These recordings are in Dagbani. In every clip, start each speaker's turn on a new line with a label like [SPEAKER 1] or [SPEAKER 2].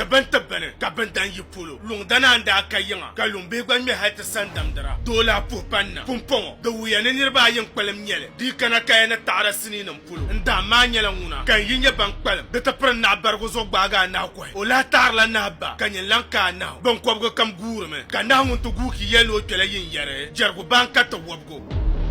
[SPEAKER 1] bini ti bini ka bindan yi polo. Luŋdana n-daa ka yiŋa, ka luŋbihi gba ŋme hal ti sandamdira. Doo lahi puhi pan na. Pumpɔŋɔ, di wuhiya ni niriba ayi n-kpalim nyɛ li. Di yi kana kaya ni taɣira siniinim polo, n daam maa nyɛla ŋuna, ka n yi nyɛ ban kpalim, di ti piri naɣ barigu zuɣu gbaagi a nahu kɔhi. O lahi taɣirila nahu ba, ka nyin lan ka a nahu. Biŋkɔbigu kam guurimi, ka nahu ŋun ti guui ki yɛli ni o kpɛla yinyari, jɛrigu ba n-ka ti wɔbigu.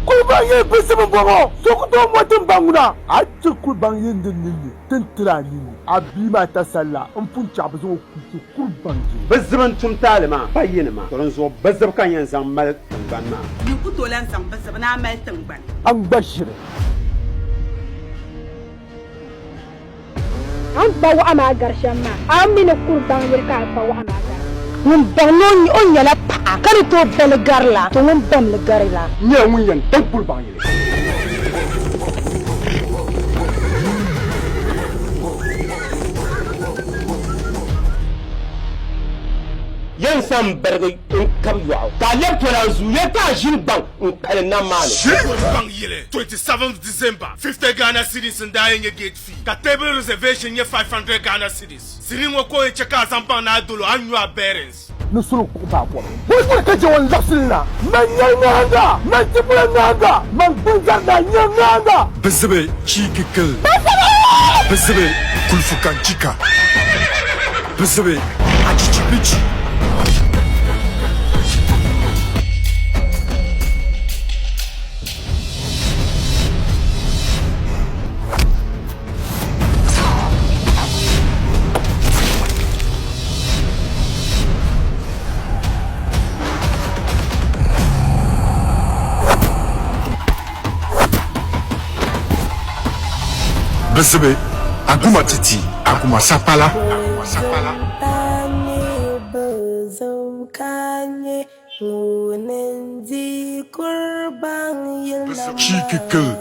[SPEAKER 2] Kuli baŋ yi bi zim m-bɔŋɔ, so ku tooi mo ti m-ba ŋuna. A ti kuli baŋ yi ni ninni ti ni tiri a ninni, a bia maa tasali la m-pun chaɣ bi zaŋ o kuli ti kuri baŋ jili.
[SPEAKER 3] Bɛ zibi n-tum taali maa pa yinima, to dinzuɣu bɛ zibi ka n yɛn zaŋ mali tiŋgbani maa.
[SPEAKER 4] Nyin ku tooi lan zaŋ bɛ zibi ni a mali tiŋgbani.
[SPEAKER 2] A ni gba ʒiri.
[SPEAKER 5] A ni kpa waɣa maa gari shɛm maa, a mi ni kuri baŋ yili ka a kpa waɣa maa gari.
[SPEAKER 6] Ŋun baŋ ni o nyɛla paɣa ka ni tooi ba li gari la, to ŋun bam li gari la.
[SPEAKER 3] Nyɛla ŋun yɛn daŋ kuri baŋ yili. Yɛn sa m-barigi n-kab yɔɣu, ka a lɛbi tɔla n-zuui ya ka a ʒini gbaŋ n-kpalim nam maa ni.
[SPEAKER 1] Kuri baŋ yili, 27th December, 50 Ghana cedis n-daa yɛn nyɛ gate fee, ka table reservation nyɛ 500 Ghana cedis. Sinii ŋɔ ko yɛn chɛ ka a zaŋ baŋ ni a dolo a ni nyu a bearings.
[SPEAKER 2] Ni suli kuɣ baai kɔbu. Bɔri bɔri ka jɛ ŋun labisili na. Man nyɛ ŋahinga, man tipula ŋahinga, man gbunzari naa nyɛ ŋahinga.
[SPEAKER 7] Bɛ zibi chiikikil. Bɛ zibi kulfukanchika. Bɛ zibi achichibichi. Bɛ zibi Aguma titi, Aguma sapala. Chiikikil.